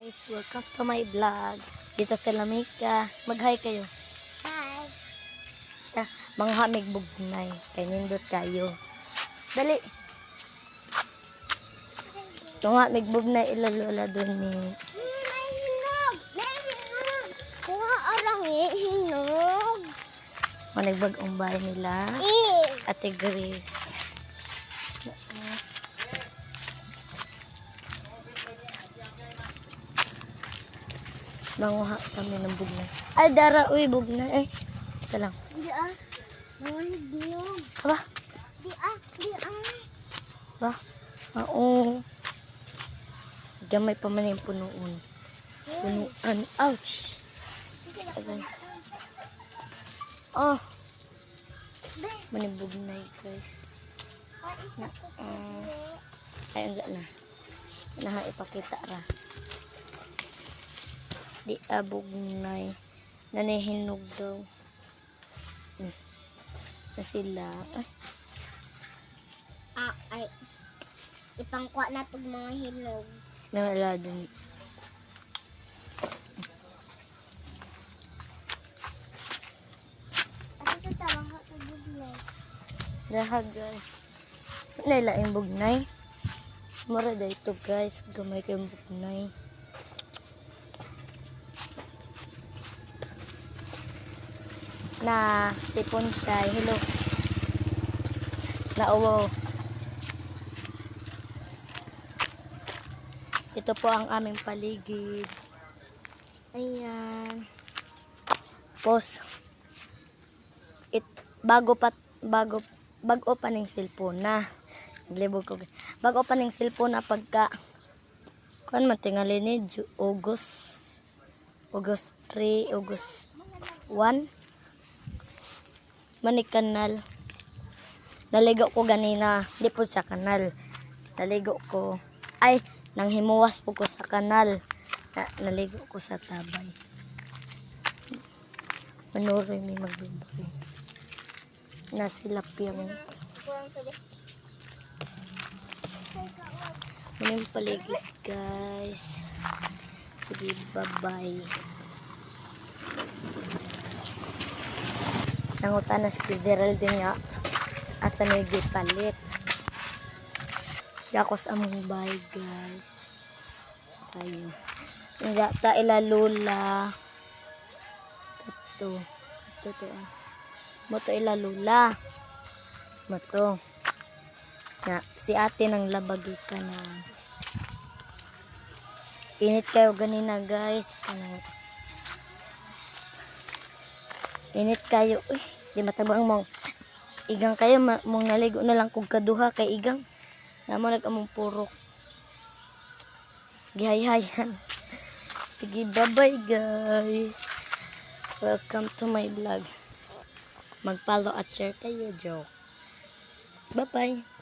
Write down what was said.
Guys, welcome to my vlog. Dito sa Lamika. Mag-hi kayo. Hi. Ta, manghamig bugnay. Kay nindot kayo. Dali. Tunga mig bugnay ila lola doon ni. May hinog! May hinog! Kuha orang eh, hinog. Managbag-ong bahay nila. Eh. Ate Grace. Manguha kami ng bugnay. Ay, dara, uy, bugnay. Ay, ito lang. Di ah. Mga hinog. Aba, Di ah, di ah. ba? Oo. Gamay pa man yung punuon. Punuan. Ouch! Agay. Oh, manibugnay, guys. Isa ko Ay, unsa na. Naha, ipakita ra. Di abugnay. Nanihinog daw. Na sila. Ay, Ah, ay. Ipangkuha na tog mga hinog. nawala dun. Ano ito tawang ka bugnay? Daha, guys. Naila yung bugnay. Mura da ito, guys. Gamay kayong bugnay. Na, si Ponshay. Hello. Na, uwo. Ito po ang aming paligid. Ayan. Pos. It, bago pa, bago, bago pa ning cellphone na. Naglibog ko. Bago pa ning cellphone na pagka, kuan man tingali ni August, August 3, August 1. Manik kanal. Naligo ko ganina, di po sa kanal. Naligo ko. Ay, nang himuwas po ko sa kanal. Naligo ko sa tabay. Manuroy may magbibigay. Nasilap yung Ano yung paligid, guys. Sige, bye-bye. Nangutan na si Geraldine nga. Asa na yung gipalit. Dakos among bye, guys. Tayo. Nga ta ila lula. Ito. Ito to. Ah. Moto ila lula. Moto. Na, si ate nang labagi ka na. Init kayo ganina, guys. Ano? Init kayo. Uy, di matabang mong igang kayo ma, mong naligo na lang kog kaduha kay igang. Namo nag among purok. Gihayhayan. Sige, bye-bye guys. Welcome to my vlog. Mag-follow at share kayo, joke. Bye-bye.